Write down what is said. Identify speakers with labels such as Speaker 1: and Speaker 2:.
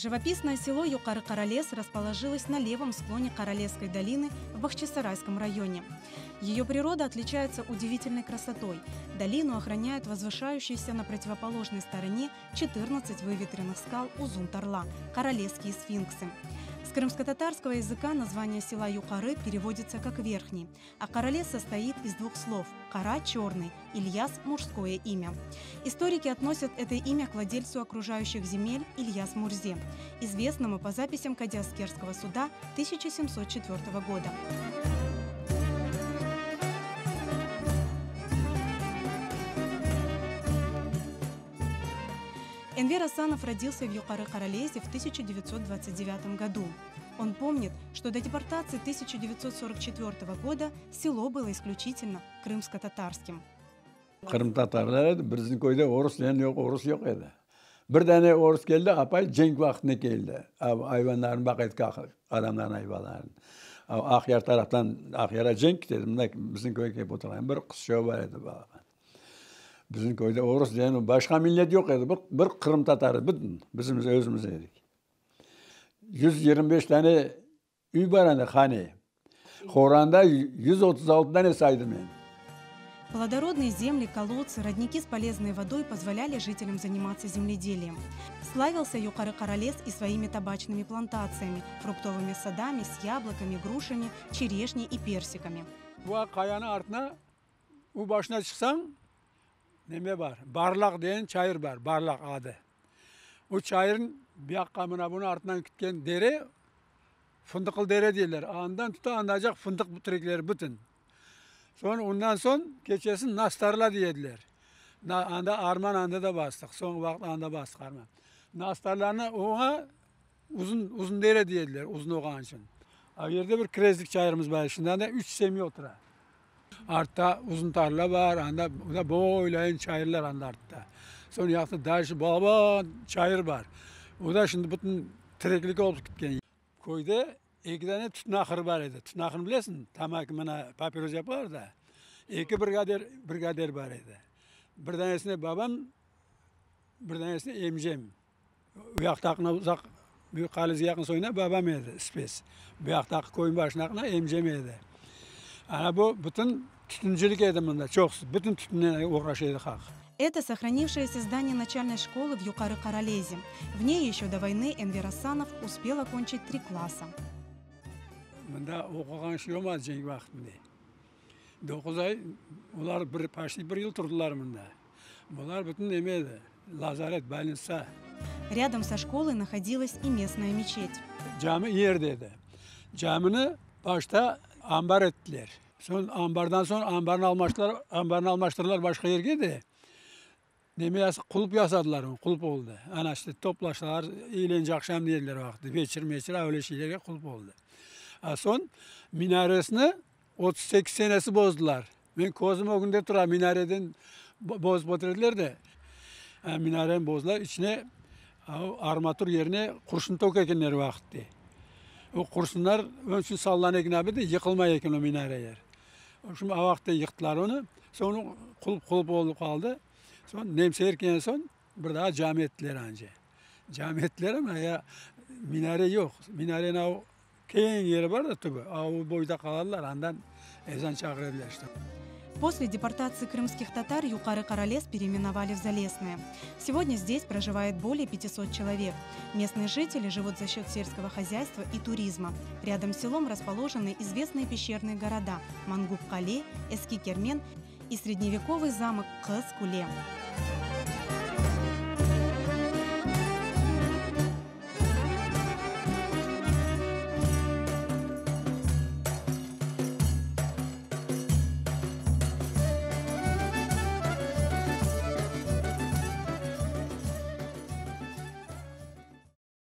Speaker 1: Живописное село Юкары-Каралес расположилось на левом склоне Каралесской долины в Бахчисарайском районе. Ее природа отличается удивительной красотой. Долину охраняют возвышающиеся на противоположной стороне 14 выветренных скал Узун-Тарла – Каралесские сфинксы. С крымско-татарского языка название села Юкары переводится как «верхний», а Каралес состоит из двух слов «кара» – черный, Ильяс – мужское имя. Историки относят это имя к владельцу окружающих земель Ильяс Мурзе, известному по записям Кадиаскерского суда 1704 года. Энвер Асанов родился в Юкары-Каралезе в 1929 году. Он помнит, что до депортации 1944 года село было исключительно крымско-татарским.
Speaker 2: Qırımtatarlar edi, bizim köyde orus degen yoq, orus yoq edi. Bir dane orus keldi, apay cenk vaqtında keldi. Ayvanlarını baqa edi, adamlarnıñ ayvanlarını. Aqyar taraftan, Aqyarğa cenk kete edi, mında bizim köyge kelip oturğan bir qızçoğı bar edi balaban. Bizim köyde orus degen başqa millet yoq edi, bir qırımtatarı, bütün bizim özümiz edik. 125 dane üy bar anda, hane. Horanda 136 dane saydım men.
Speaker 1: Плодородные земли, колодцы, родники с полезной водой позволяли жителям заниматься земледелием. Славился Юкары-Каралес и своими табачными плантациями, фруктовыми садами с яблоками, грушами, черешней и персиками.
Speaker 2: Bu qayanıñ artına, o başına çıqsañ, neme bar, Barlaq degen çayır bar, Barlaq adı. O çayırnıñ bu yaqqa mına bunıñ artınan ketken dere, Fındıqlı dere deyler. Andan tuta andacaq fındıq terekleri bütün. Soñ ondan soñ keçesiñ Nastarla dey ediler. Anda arman anda da bastıq. Soñki vaqıt anda bastıq arman. Nastarlanı oña uzun, uzun dere dey ediler, uzun olğanı içün. O yerde bir kirezlik çayırımız bar, şimdi anda üç semya otura. Artta uzun tarla bar, anda boylayın çayırlar anda artta. Soñ yaqta дальше balaban çayır bar. O da şimdi bütün tereklik olıp ketken. Köyde eki dane tütün ahırı bar edi. Tütün ahırını bilesiñ, tamaki mına papiros yapalar da. Eki brigadir, brigadir bar edi. Bir danesine babam, bir danesine emcem. U yaqtaqına uzaq Büyük Qalizge yaqın soyuna babam edi, ispes. Bu yaqtaqı köyniñ başındaqına emcem edi. Ana bu bütün tütüncilik edi mında, çoqusı. Bütün tütünnen oğraşa edi halq.
Speaker 1: Это сохранившееся здание начальной школы в Юкары-Каралезе. В ней еще до войны Энвер Асанов успел окончить три класса.
Speaker 2: Mında oquğan şey olmadı cenk vaqtında. 9 ay, olar bir, почти bir yıl turdılar mında. Bular bütün neme edi, lazaret, больница.
Speaker 1: Рядом со школой находилась и местная мечеть.
Speaker 2: Cami yerde edi. Camini başta ambar ettiler. Soñ ambardan soñ ambarnı almaştılar, ambarnı almaştırdılar başqa yerge de. Neme qulp yasadılar, qulp oldı. Ana işte toplaştılar, eğlence aqşam dediler vaqtı, вечер meçer öyle şeylerge qulp oldı. A soñ minaresini 38 senesi bozdılar. Men közüm ögünde tura, minareden bozıp oturdılar da. Minareni bozdılar, içine armatur yerine qurşun tök ekenler vaqıtte. O qurşunlar onıñ içün sallan eken abi de yıqılmay eken o minareler. Şu o vaqıtta yıqtılar onı. Soñ qulp qulp olıp qaldı. Soñ nemseler kelgen soñ bir daa cami ettiler anca. Cami ettiler amma ya minare yoq. Minareniñ o keñ yeri bar da tübü, a o boyda qaladılar, andan ezan çağıra işte.
Speaker 1: После депортации крымских татар Юкары-Каралес переименовали в Залесное. Сегодня здесь проживает более 500 человек. Местные жители живут за счет сельского хозяйства и туризма. Рядом с селом расположены известные пещерные города Мангуп-Кале, Эски-Кермен и средневековый замок Кыз-Куле.